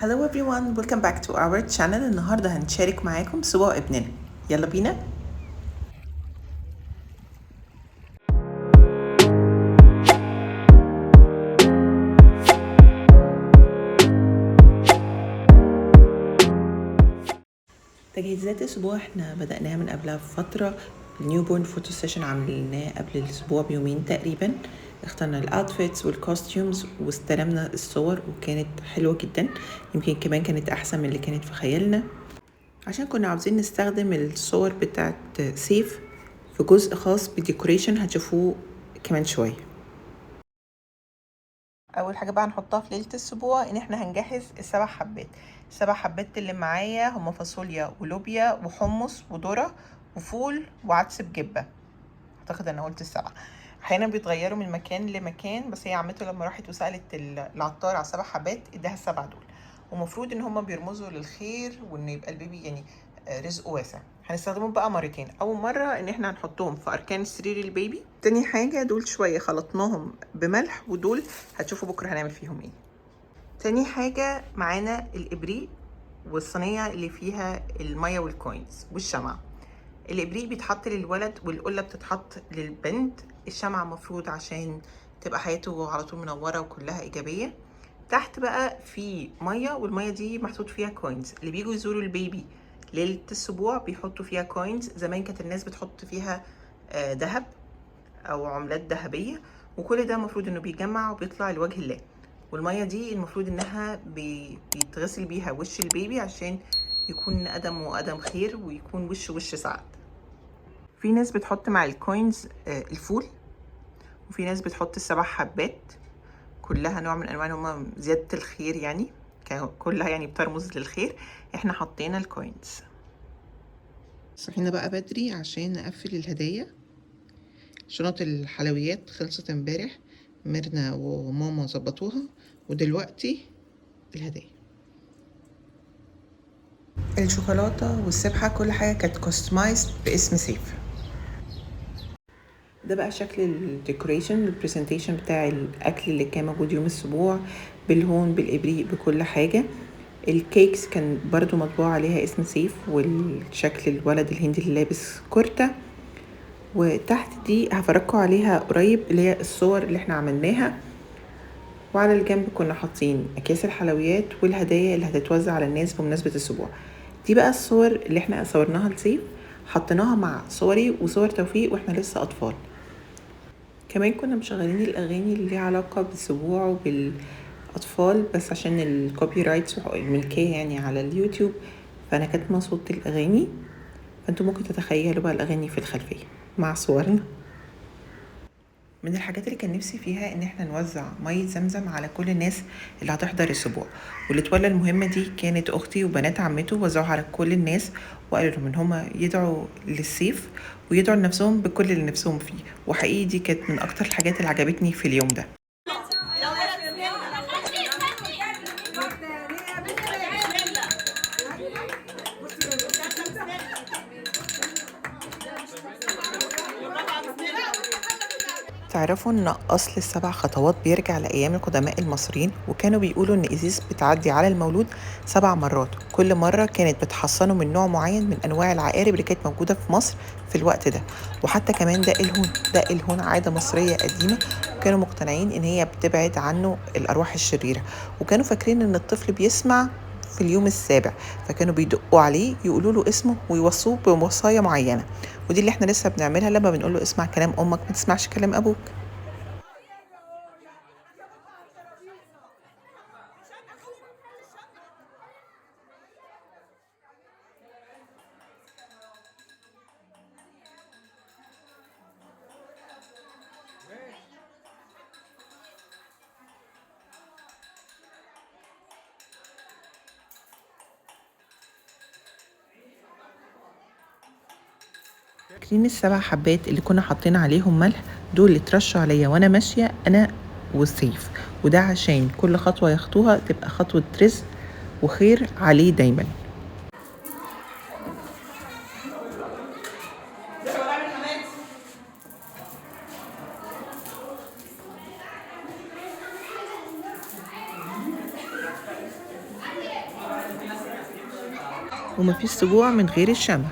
Hello everyone, welcome back to our channel. النهاردة هنشارك معاكم سبوع ابننا. يلا بينا. تجهيزات الاسبوع احنا بدأناها من قبلها بفترة. ال newborn photo session عملناه قبل الاسبوع بيومين تقريبا. اخترنا ال outfits وال costumes واستلمنا الصور وكانت حلوة جدا، يمكن كمان كانت احسن من اللي كانت في خيالنا، عشان كنا عاوزين نستخدم الصور بتاعت سيف في جزء خاص بال decoration هتشوفوه كمان شوية. اول حاجة بقى هنحطها في ليلة الاسبوع ان احنا هنجهز السبع حبات. السبع حبات اللي معايا هما فاصوليا ولوبيا وحمص وذره وفول وعدس بجبه. اعتقد انا قلت السبعة. احيانا بيتغيروا من مكان لمكان، بس هي عمته لما راحت وسالت العطار على السبع حبات اداها السبعة دول، ومفروض ان هما بيرمزوا للخير وان يبقى البيبي يعني رزقه واسع. هنستخدمهم بقى مرتين. اول مرة ان احنا هنحطهم في اركان سرير البيبي. تاني حاجة دول شوية خلطناهم بملح، ودول هتشوفوا بكره هنعمل فيهم ايه. تاني حاجة معانا الابريق والصينيه اللي فيها المية وال coins والشمعه. الابريق بيتحط للولد والقلة بتتحط للبنت. الشمعة مفروض عشان تبقى حياته على طول منورة وكلها ايجابية. تحت بقى في مية، والمية دي محطوط فيها coins. اللي بيجوا يزوروا البيبي ليلة السبوع بيحطوا فيها coins. زمان كانت الناس بتحط فيها ذهب او عملات ذهبية، وكل ده المفروض انه بيجمع وبيطلع لوجه الله. والمية دي المفروض انها بيتغسل بيها وش البيبي عشان يكون قدمه وقدم خير ويكون وش وش سعد. في ناس بتحط مع ال coins الفول، وفي ناس بتحط السبع حبات، كلها نوع من انواع ان هما زيادة الخير، يعني كلها يعني بترمز للخير. احنا حطينا ال coins. صحينا بقى بدري عشان نقفل الهدايا. شنط الحلويات خلصت امبارح، ميرنا وماما ظبطوها، ودلوقتي الهدايا. الشوكولاتة والسبحة كل حاجة كانت customized باسم سيف. ده بقى شكل ال decoration، ال presentation بتاع الاكل اللي كان موجود يوم السبوع، بالهون بالابريق بكل حاجة. ال cakes كان برضو مطبوع عليها اسم سيف والشكل الولد الهندي اللي لابس كورتة. وتحت دي هفرجكوا عليها قريب اللي هي الصور اللي احنا عملناها. وعلى الجنب كنا حاطين اكياس الحلويات والهدايا اللي هتتوزع على الناس بمناسبة السبوع. دي بقى الصور اللي احنا صورناها لسيف، حطيناها مع صوري وصور توفيق واحنا لسه اطفال. كمان كنا مشغلين الاغاني اللي ليها علاقة بالسبوع وبالاطفال، بس عشان ال copyrights وحقوق الملكية يعني على اليوتيوب، فانا كاتمه صوت الاغاني، فانتوا ممكن تتخيلوا بقى الاغاني في الخلفية مع صورنا. من الحاجات اللي كان نفسي فيها ان احنا نوزع مية زمزم على كل الناس اللي هتحضر الاسبوع، واللي تولى المهمة دي كانت اختي وبنات عمته. وزعوها على كل الناس وقالوا لهم ان هما يدعوا للسيف ويدعوا لنفسهم بكل اللي نفسهم فيه. وحقيقي دي كانت من اكتر الحاجات اللي عجبتني في اليوم ده. تعرفوا ان اصل السبع خطوات بيرجع لايام القدماء المصريين، وكانوا بيقولوا ان ايزيس بتعدي على المولود 7 مرات، كل مرة كانت بتحصنه من نوع معين من انواع العقارب اللي كانت موجودة في مصر في الوقت ده. وحتى كمان دق الهون، دق الهون عادة مصرية قديمة، وكانوا مقتنعين ان هي بتبعد عنه الارواح الشريرة، وكانوا فاكرين ان الطفل بيسمع في اليوم السابع، فكانوا بيدقوا عليه يقولوا له اسمه ويوصوه بوصايا معينة. ودي اللي احنا لسه بنعملها لما بنقول له اسمع كلام امك ما تسمعش كلام ابوك. فاكرين السبع حبات اللي كنا حاطين عليهم ملح دول اللي اترشوا عليا وانا ماشية انا والسيف، وده عشان كل خطوة يخطوها تبقى خطوة رزق وخير عليه دايما. ومفيش سبوع من غير الشمع.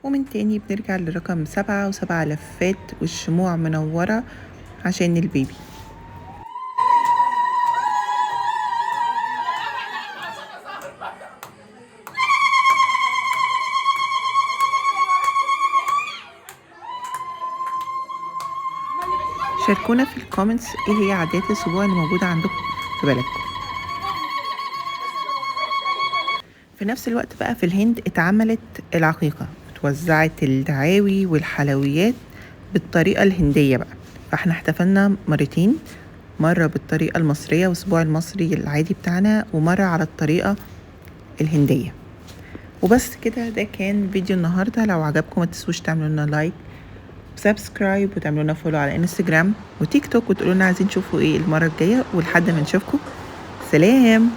ومن تاني بنرجع لرقم 7 و7 لفات والشموع منورة عشان البيبي. شاركونا في ال comments ايه هي عادات السبوع اللي موجودة عندكم في بلدكم. في نفس الوقت بقى في الهند اتعملت العقيقة، اتوزعت الدعاوي والحلويات بالطريقة الهندية بقى. فاحنا احتفلنا مرتين، مرة بالطريقة المصرية والسبوع المصري العادي بتاعنا، ومرة على الطريقة الهندية. وبس كده، ده كان فيديو النهاردة. لو عجبكم ما تنسوش تعملوا لنا like و subscribe وتعملوا لنا follow على انستجرام وتيك توك، وتقولوا لنا عايزين تشوفوا ايه المرة الجاية. ولحد ما نشوفكم، سلام.